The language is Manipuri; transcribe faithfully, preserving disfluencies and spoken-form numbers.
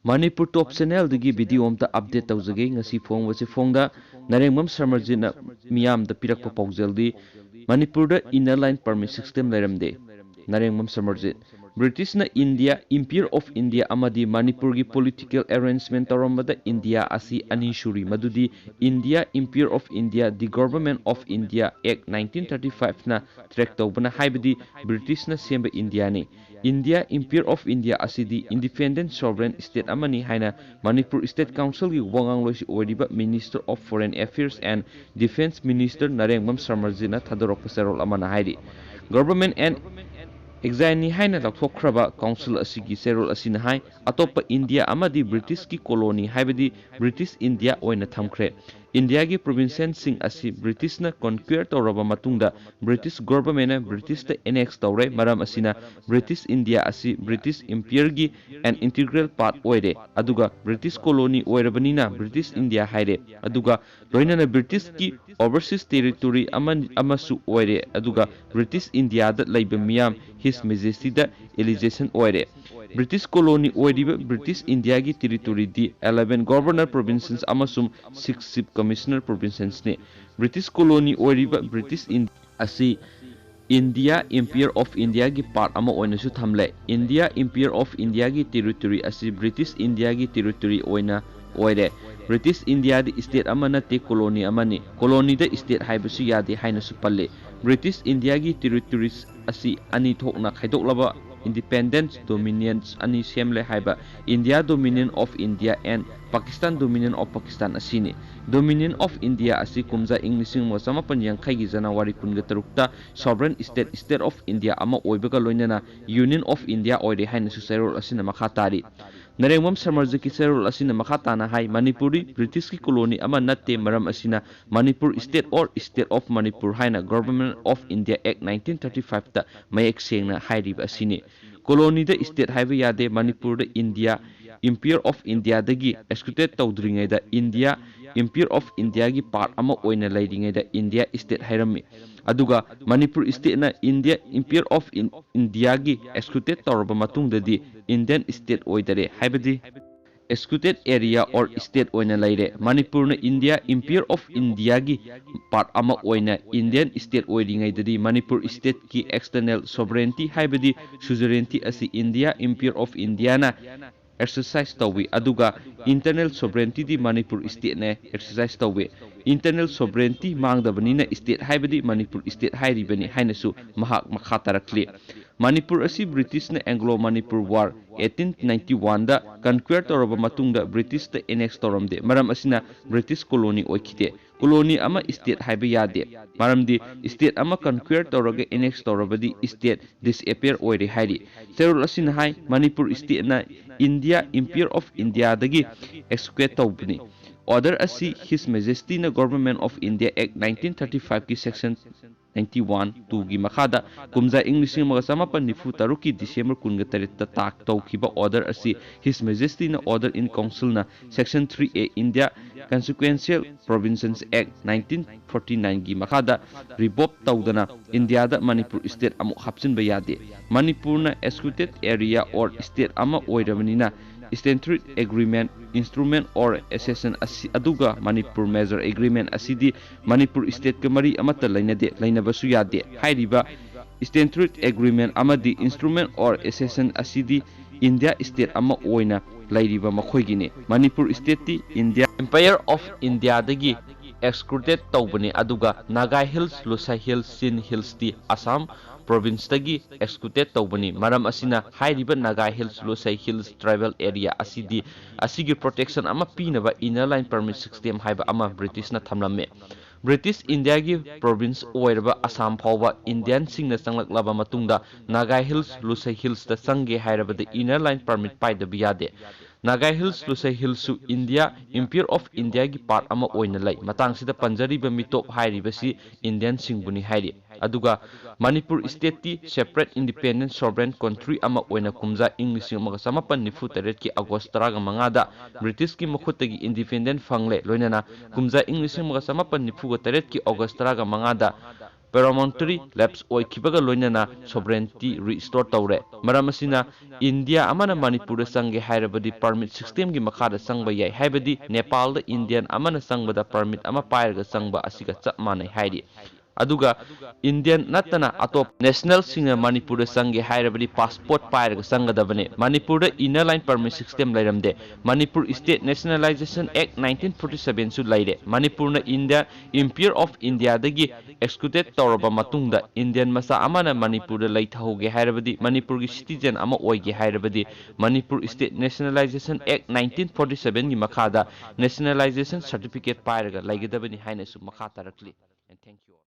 ꯃꯅꯤꯄꯨꯔ ꯇꯣꯞ ꯆꯦꯅꯦꯜꯗꯒꯤ ꯚꯤꯗꯤꯑꯣ ꯑꯝꯇ ꯑꯞꯗꯦꯠ ꯇꯧꯖꯒꯦ꯫ ꯉꯁꯤ ꯐꯣꯡꯕꯁꯤ ꯐꯣꯡꯗ ꯅꯔꯦꯡꯕꯝ ꯁꯔꯃꯖꯤꯠꯅ ꯃꯤꯌꯥꯝꯗ ꯄꯤꯔꯛꯄ ꯄꯥꯎꯖꯦꯜꯗꯤ ꯃꯅꯤꯄꯨꯔꯗ ꯏꯟꯅꯔ ꯂꯥꯏꯟ ꯄꯔꯃꯤꯠ ꯁꯤꯁꯇꯦꯝ ꯂꯩꯔꯝꯗꯦ꯫ ꯅꯔꯦꯡꯕꯝ ꯁꯔꯃꯖꯤꯠ, ꯕ꯭ꯔꯤꯇꯤꯁꯅ ꯏꯟꯗꯤꯌꯥ, ꯏꯝꯄꯤꯌꯔ ꯑꯣꯐ ꯏꯟꯗꯤꯌꯥ ꯑꯃꯗꯤ ꯃꯅꯤꯄꯨꯔꯒꯤ ꯄꯣꯂꯤꯇꯤꯀꯦꯜ ꯑꯦꯔꯦꯟꯖꯃꯦꯟ ꯇꯧꯔꯝꯕꯗ ꯏꯟꯗꯤꯌꯥ ꯑꯁꯤ ꯑꯅꯤ ꯁꯨꯔꯤ꯫ ꯃꯗꯨꯗꯤ India, empire of India, the government of India act nineteen thirty ꯐꯥꯏꯚꯅ ꯇ꯭ꯔꯦꯛ ꯇꯧꯕꯅ, ꯍꯥꯏꯕꯗꯤ ꯕ꯭ꯔꯤꯇꯤꯁꯅ ꯁꯦꯝꯕ ꯏꯟꯗꯤꯌꯥꯅꯤ꯫ ꯏꯟꯗꯤꯌꯥ, ꯏꯝꯄꯤꯌꯔ ꯑꯣꯐ ꯏꯟꯗꯤꯌꯥ ꯑꯁꯤꯗꯤ ꯏꯟꯗꯤꯄꯦꯟꯗꯦꯟꯠ ꯁꯣꯚꯔꯦꯟ ꯁ꯭ꯇꯦꯠ ꯑꯃꯅꯤ ꯍꯥꯏꯅ ꯃꯅꯤꯄꯨꯔ ꯁ꯭ꯇꯦꯠ ꯀꯥꯎꯟꯁꯤꯜꯒꯤ ꯋꯥꯉꯥꯡꯂꯣꯏꯁꯨ ꯑꯣꯏꯔꯤꯕ Minister of Foreign Affairs and Defence Minister ꯅꯔꯦꯡꯕꯝ ꯁꯔꯃꯖꯤꯠꯅ ꯊꯥꯗꯣꯔꯛꯄ ꯆꯦꯔꯣꯜ ꯑꯃꯅ ꯍꯥꯏꯔꯤ꯫ Government and exile ꯅꯤ ꯍꯥꯏꯅ ꯂꯥꯎꯊꯣꯛꯈ꯭ꯔꯕ ꯀꯥꯎꯟꯁꯤꯜ ꯑꯁꯤꯒꯤ ꯆꯦꯔꯣꯜ ꯑꯁꯤꯅ ꯍꯥꯏ, ꯑꯇꯣꯞꯄ ꯏꯟꯗꯤꯌꯥ ꯑꯃꯗꯤ ꯕ꯭ꯔꯤꯇꯤꯁꯀꯤ ꯀꯣꯂꯣꯅꯤ, ꯍꯥꯏꯕꯗꯤ ꯕ꯭ꯔꯤꯇꯤꯁ ꯏꯟꯗꯤꯌꯥ ꯑꯣꯏꯅ ꯊꯝꯈ꯭ꯔꯦ꯫ ꯏꯟꯗꯤꯌꯥꯒꯤ ꯄ꯭ꯔꯣꯚꯤꯟꯁꯦꯁꯁꯤꯡ ꯑꯁꯤ ꯕ꯭ꯔꯤꯇꯤꯁꯅ ꯀꯣꯟꯀ꯭ꯋꯤꯌꯔ ꯇꯧꯔꯕ ꯃꯇꯨꯡꯗ ꯕ꯭ꯔꯤꯇꯤꯁ ꯒꯣꯚꯔꯟꯃꯦꯟꯠꯅ ꯕ꯭ꯔꯤꯇꯤꯁꯇ ꯑꯦꯅꯦꯛꯁ ꯇꯧꯔꯦ꯫ ꯃꯔꯝ ꯑꯁꯤꯅ ꯕ꯭ꯔꯤꯇꯤꯁ ꯏꯟꯗꯤꯌꯥ ꯑꯁꯤ ꯕ꯭ꯔꯤꯇꯤꯁ ꯏꯝꯄꯤꯌꯔꯒꯤ ꯑꯦꯟ ꯏꯟꯇꯤꯒ꯭ꯔꯦꯜ ꯄꯥꯔꯠ ꯑꯣꯏꯔꯦ꯫ ꯑꯗꯨꯒ ꯕ꯭ꯔꯤꯇꯤꯁ ꯀꯣꯂꯣꯅꯤ ꯑꯣꯏꯔꯕꯅꯤꯅ ꯕ꯭ꯔꯤꯇꯤꯁ ꯏꯟꯗꯤꯌꯥ ꯍꯥꯏꯔꯦ꯫ ꯑꯗꯨꯒ ꯂꯣꯏꯅꯅ ꯕ꯭ꯔꯤꯇꯤꯁꯀꯤ ꯑꯣꯚꯔꯁꯤꯁ ꯇꯦꯔꯤꯇꯣꯔꯤ ꯑꯃ, ꯑꯃꯁꯨ ꯑꯣꯏꯔꯦ꯫ ꯑꯗꯨꯒ ꯕ꯭ꯔꯤꯇꯤꯁ ꯏꯟꯗꯤꯌꯥꯗ ꯂꯩꯕ ꯃꯤꯌꯥꯝ His Majesty ꯗ ꯑꯦꯂꯤꯖꯦꯁꯟ ꯑꯣꯏꯔꯦ꯫ ꯕ꯭ꯔꯤꯇꯤꯁ ꯀꯣꯂꯣꯅꯤ ꯑꯣꯏꯔꯤꯕ ꯕ꯭ꯔꯤꯇꯤꯁ ꯏꯟꯗꯤꯌꯥꯒꯤ ꯇꯦꯔꯤꯇꯣꯔꯤꯗꯤ eleven Governor Provinces ꯑꯃꯁꯨꯡ six Chief Commissioner Provinces ꯅꯤ꯫ ꯕ꯭ꯔꯤꯇꯤꯁ ꯀꯣꯂꯣꯅꯤ ꯑꯣꯏꯔꯤꯕ ꯕ꯭ꯔꯤꯇꯤꯁ ꯏꯟ-, ꯑꯁꯤ ꯏꯟꯗꯤꯌꯥ, ꯏꯝꯄꯤꯌꯔ ꯑꯣꯐ ꯏꯟꯗꯤꯌꯥꯒꯤ ꯄꯥꯔꯠ ꯑꯃ ꯑꯣꯏꯅꯁꯨ ꯊꯝꯂꯦ꯫ ꯏꯟꯗꯤꯌꯥ, ꯏꯝꯄꯤꯌꯔ ꯑꯣꯐ ꯏꯟꯗꯤꯌꯥꯒꯤ ꯇꯦꯔꯤꯇꯣꯔꯤ ꯑꯁꯤ ꯕ꯭ꯔꯤꯇꯤꯁ ꯏꯟꯗꯤꯌꯥꯒꯤ ꯇꯦꯔꯤꯇꯣꯔꯤ ꯑꯣꯏꯅ ꯑꯣꯏꯔꯦ꯫ ꯕ꯭ꯔꯤꯇꯤꯁ ꯏꯟꯗꯤꯌꯥꯗꯤ ꯁ꯭ꯇꯦꯠ ꯑꯃ ꯅꯠꯇꯦ, ꯀꯣꯂꯣꯅꯤ ꯑꯃꯅꯤ꯫ ꯀꯣꯂꯣꯅꯤꯗ ꯁ꯭ꯇꯦꯠ ꯍꯥꯏꯕꯁꯨ ꯌꯥꯗꯦ ꯍꯥꯏꯅꯁꯨ ꯄꯜꯂꯤ꯫ ꯕ꯭ꯔꯤꯇꯤꯁ ꯏꯟꯗꯤꯌꯥꯒꯤ ꯇꯦꯔꯤꯇꯣꯔꯤꯁ ꯑꯁꯤ ꯑꯅꯤ ꯊꯣꯛꯅ ꯈꯥꯏꯗꯣꯛꯂꯕ ꯏꯟꯗꯤꯄꯦꯟꯗꯦꯟꯁ ꯗꯣꯃꯤꯅꯤꯌꯟꯁ ꯑꯅꯤ ꯁꯦꯝꯂꯦ ꯍꯥꯏꯕ, India Dominion of India and Pakistan Dominion of Pakistan ꯑꯁꯤꯅꯤ꯫ Dominion of India ꯑꯁꯤ ꯀꯨꯝꯖꯥ ꯏꯪ ꯂꯤꯁꯤꯡ ꯑꯃꯒ ꯆꯃꯥꯄꯟ ꯌꯥꯡꯈꯩꯒꯤ ꯖꯅꯋꯥꯔꯤ ꯀꯨꯟꯒ ꯇꯔꯨꯛꯇ sovereign state, state of India ꯑꯃ ꯑꯣꯏꯕꯒ ꯂꯣꯏꯅꯅ Union of India ꯑꯣꯏꯔꯦ ꯍꯥꯏꯅꯁꯨ ꯆꯦꯔꯣꯜ ꯑꯁꯤꯅ ꯃꯈꯥ ꯇꯥꯔꯤ꯫ ꯅꯔꯦꯡꯕꯝ ꯁꯔꯃꯖꯤꯠꯀꯤ ꯆꯦꯔꯣꯜ ꯑꯁꯤꯅ ꯃꯈꯥ ꯇꯥꯅ ꯍꯥꯏ, ꯃꯅꯤꯄꯨꯔꯗꯤ ꯕ꯭ꯔꯤꯇꯤꯁꯀꯤ ꯀꯣꯂꯣꯅꯤ ꯑꯃ ꯅꯠꯇꯦ, ꯃꯔꯝ ꯑꯁꯤꯅ Manipur state or state of Manipur ꯍꯥꯏꯅ Government of India Act nineteen thirty five ꯇ ꯃꯌꯦꯛ ꯁꯦꯡꯅ ꯍꯥꯏꯔꯤꯕ ꯑꯁꯤꯅꯤ꯫ ꯀꯣꯂꯣꯅꯤꯗ ꯁ꯭ꯇꯦꯠ ꯍꯥꯏꯕ ꯌꯥꯗꯦ꯫ ꯃꯅꯤꯄꯨꯔꯗ ꯏꯟꯗꯤꯌꯥ, ꯏꯝꯄꯤꯌꯔ ꯑꯣꯐ ꯏꯟꯗꯤꯌꯥꯗꯒꯤ excluded ꯇꯧꯗ꯭ꯔꯤꯉꯩꯗ ꯏꯟꯗꯤꯌꯥ, ꯏꯝꯄꯤꯌꯔ ꯑꯣꯐ ꯏꯟꯗꯤꯌꯥꯒꯤ ꯄꯥꯔꯠ ꯑꯃ ꯑꯣꯏꯅ ꯂꯩꯔꯤꯉꯩꯗ ꯏꯟꯗꯤꯌꯥ ꯁ꯭ꯇꯦꯠ ꯍꯥꯏꯔꯝꯃꯤ꯫ ꯑꯗꯨꯒ ꯃꯅꯤꯄꯨꯔ ꯁ꯭ꯇꯦꯠꯅ ꯏꯟꯗꯤꯌꯥ, ꯏꯝꯄꯤꯌꯔ ꯑꯣꯐ ꯏꯟ-, ꯏꯟꯗꯤꯌꯥꯒꯤ excluded ꯇꯧꯔꯕ ꯃꯇꯨꯡꯗꯗꯤ ꯏꯟꯗꯤꯌꯟ ꯁ꯭ꯇꯦꯠ ꯑꯣꯏꯗꯔꯦ, ꯍꯥꯏꯕꯗꯤ excluded area or state ꯑꯣꯏꯅ ꯂꯩꯔꯦ꯫ ꯃꯅꯤꯄꯨꯔꯅ India, Empire of Indiaꯒꯤ part ꯑꯃ ꯑꯣꯏꯅ Indian state ꯑꯣꯏꯔꯤꯉꯩꯗꯗꯤ ꯃꯅꯤꯄꯨꯔ stateꯀꯤ external sovereignty, ꯍꯥꯏꯕꯗꯤ suzerainty ꯑꯁꯤ India, Empire of Indiaꯅ exercise ꯇꯧꯏ, ꯑꯗꯨꯒ internal sovereigntyꯗꯤ ꯃꯅꯤꯄꯨꯔ stateꯅ exercise ꯇꯧꯏ꯫ Internal sovereignty ꯃꯥꯡꯗꯕꯅꯤꯅ state ꯍꯥꯏꯕꯗꯤ ꯃꯅꯤꯄꯨꯔ state ꯍꯥꯏꯔꯤꯕꯅꯤ ꯍꯥꯏꯅꯁꯨ ꯃꯍꯥꯛ ꯃꯈꯥ ꯇꯥꯔꯛꯂꯤ꯫ ꯃꯅꯤꯄꯨꯔ ꯑꯁꯤ Britishꯅ Anglo Manipur War eighteen ninety oneꯗ conquer ꯇꯧꯔꯕ ꯃꯇꯨꯡꯗ Britishꯇ annex ꯇꯧꯔꯝꯗꯦ꯫ ꯃꯔꯝ ꯑꯁꯤꯅ British colony ꯑꯣꯏꯈꯤꯗꯦ꯫ Colony ꯑꯃ state ꯍꯥꯏꯕ ꯌꯥꯗꯦ꯫ ꯃꯔꯝꯗꯤ state ꯑꯃ conquer ꯇꯧꯔꯒ annex ꯇꯧꯔꯕꯗꯤ state disappear ꯑꯣꯏꯔꯦ ꯍꯥꯏꯔꯤ꯫ ꯆꯦꯔꯣꯜ ꯑꯁꯤꯅ ꯍꯥꯏ, Manipur stateꯅ India, Empire of Indiaꯗꯒꯤ exclude ꯇꯧꯕꯅꯤ꯫ Order ꯑꯁꯤ His Majestyꯅ Government of India Act nineteen thirty fiveꯀꯤ section ninety one two ꯒꯤ ꯃꯈꯥꯗ ꯀꯨꯝꯖꯥ ꯏꯪ ꯂꯤꯁꯤꯡ ꯑꯃꯒ ꯆꯃꯥꯄꯟ ꯅꯤꯐꯨ ꯇꯔꯨꯛꯀꯤ December ꯀꯨꯟꯒ ꯇꯔꯦꯠꯇ ꯇꯥꯛ ꯇꯧꯈꯤꯕ order ꯑꯁꯤ His Majestyꯅ Order in Councilꯅ section three A India Consequential Provisions Act nineteen forty nineꯒꯤ ꯃꯈꯥꯗ revoke ꯇꯧꯗꯅ Indiaꯗ ꯃꯅꯤꯄꯨꯔ state ꯑꯃꯨꯛ ꯍꯥꯞꯆꯤꯟꯕ ꯌꯥꯗꯦ꯫ ꯃꯅꯤꯄꯨꯔꯅ excluded area or state ꯑꯃ ꯑꯣꯏꯔꯕꯅꯤꯅ Statutory Agreement, Instrument or Accession ꯑꯁꯤ, ꯑꯗꯨꯒ ꯃꯅꯤꯄꯨꯔ Merger Agreement ꯑꯁꯤꯗꯤ ꯃꯅꯤꯄꯨꯔ stateꯀ ꯃꯔꯤ ꯑꯃꯠꯇ ꯂꯩꯅꯗꯦ, ꯂꯩꯅꯕꯁꯨ ꯌꯥꯗꯦ꯫ ꯍꯥꯏꯔꯤꯕ Statutory Agreement ꯑꯃꯗꯤ Instrument or Accession ꯑꯁꯤꯗꯤ India state ꯑꯃ ꯑꯣꯏꯅ ꯂꯩꯔꯤꯕ ꯃꯈꯣꯏꯒꯤꯅꯤ꯫ Manipur stateꯇꯤ India, Empire of Indiaꯗꯒꯤ excluded ꯇꯧꯕꯅꯤ, ꯑꯗꯨꯒ Naga Hills, Lusei Hills, Chin Hillsꯇꯤ Assam provinceꯇꯒꯤ excluded ꯇꯧꯕꯅꯤ꯫ ꯃꯔꯝ ꯑꯁꯤꯅ ꯍꯥꯏꯔꯤꯕ Naga Hills, Lusei Hills tribal area ꯑꯁꯤꯗꯤ, ꯑꯁꯤꯒꯤ protection ꯑꯃ ꯄꯤꯅꯕ Inner Line Permit System ꯍꯥꯏꯕ ꯑꯃ Britishꯅ ꯊꯝꯂꯝꯃꯤ꯫ British Indiaꯒꯤ province ꯑꯣꯏꯔꯕ ꯑꯁꯥꯝ ꯐꯥꯎꯕ Indianꯁꯤꯡꯅ ꯆꯪꯂꯛꯂꯕ ꯃꯇꯨꯡꯗ Naga Hills, Lusei Hillsꯇ ꯆꯪꯒꯦ ꯍꯥꯏꯔꯕꯗ Inner Line Permit ꯄꯥꯏꯗꯕ ꯌꯥꯗꯦ꯫ Naga Hills, Lusei Hillsꯁꯨ India, Empire of Indiaꯒꯤ part ꯑꯃ ꯑꯣꯏꯅ ꯂꯩ꯫ ꯃꯇꯥꯡꯁꯤꯗ ꯄꯟꯖꯔꯤꯕ ꯃꯤꯇꯣꯞ ꯍꯥꯏꯔꯤꯕꯁꯤ Indianꯁꯤꯡꯕꯨꯅꯤ ꯍꯥꯏꯔꯤ꯫ ꯑꯗꯨꯒ Manipur stateꯇꯤ separate independent sovereign country ꯑꯃ ꯑꯣꯏꯅ ꯀꯨꯝꯖꯥ ꯏꯪ ꯂꯤꯁꯤꯡ ꯑꯃꯒ ꯆꯃꯥꯄꯟ ꯅꯤꯐꯨ ꯇꯔꯦꯠꯀꯤ August ꯇꯔꯥꯃꯉꯥꯗ Britishꯀꯤ ꯃꯈꯨꯠꯇꯒꯤ independent ꯐꯪꯂꯦ꯫ ꯂꯣꯏꯅꯅ ꯀꯨꯝꯖꯥ ꯏꯪ ꯂꯤꯁꯤꯡ ꯑꯃꯒ ꯆꯃꯥꯄꯟ ꯅꯤꯐꯨ ꯇꯔꯦꯠꯀꯤ August ꯇꯔꯥꯃꯉꯥꯗ voluntary lapse ꯑꯣꯏꯈꯤꯕꯒ ꯂꯣꯏꯅꯅ sovereignty restore ꯇꯧꯔꯦ꯫ ꯃꯔꯝ ꯑꯁꯤꯅ ꯏꯟꯗꯤꯌꯥ ꯑꯃꯅ ꯃꯅꯤꯄꯨꯔꯗ ꯆꯪꯒꯦ ꯍꯥꯏꯔꯕꯗꯤ permit systemꯒꯤ ꯃꯈꯥꯗ ꯆꯪꯕ ꯌꯥꯏ, ꯍꯥꯏꯕꯗꯤ ꯅꯦꯄꯥꯜꯗ ꯏꯟꯗꯤꯌꯟ ꯑꯃꯅ ꯆꯪꯕꯗ permit ꯑꯃ ꯄꯥꯏꯔꯒ ꯆꯪꯕ ꯑꯁꯤꯒ ꯆꯞ ꯃꯥꯟꯅꯩ ꯍꯥꯏꯔꯤ꯫ ꯑꯗꯨꯒ ꯏꯟꯗꯤꯌꯟ ꯅꯠꯇꯅ ꯑꯇꯣꯞꯄ nationalꯁꯤꯡꯅ ꯃꯅꯤꯄꯨꯔꯗ ꯆꯪꯒꯦ ꯍꯥꯏꯔꯕꯗꯤ passport ꯄꯥꯏꯔꯒ ꯆꯪꯒꯗꯕꯅꯤ꯫ ꯃꯅꯤꯄꯨꯔꯗ inner line permit system ꯂꯩꯔꯝꯗꯦ꯫ Manipur State Nationalisation Act nineteen forty sevenꯁꯨ ꯂꯩꯔꯦ꯫ ꯃꯅꯤꯄꯨꯔꯅ ꯏꯟꯗꯤꯌꯥ Empire of Indiaꯗꯒꯤ excluded ꯇꯧꯔꯕ ꯃꯇꯨꯡꯗ ꯏꯟꯗꯤꯌꯟ ꯃꯆꯥ ꯑꯃꯅ ꯃꯅꯤꯄꯨꯔꯗ ꯂꯩꯊꯍꯧꯒꯦ ꯍꯥꯏꯔꯕꯗꯤ, ꯃꯅꯤꯄꯨꯔꯒꯤ citizen ꯑꯃ ꯑꯣꯏꯒꯦ ꯍꯥꯏꯔꯕꯗꯤ, Manipur State Nationalisation Act nineteen forty sevenꯒꯤ ꯃꯈꯥꯗ nationalisation certificate ꯄꯥꯏꯔꯒ ꯂꯩꯒꯗꯕꯅꯤ ꯍꯥꯏꯅꯁꯨ ꯃꯈꯥ ꯇꯥꯔꯛꯂꯤ꯫ And thank you all.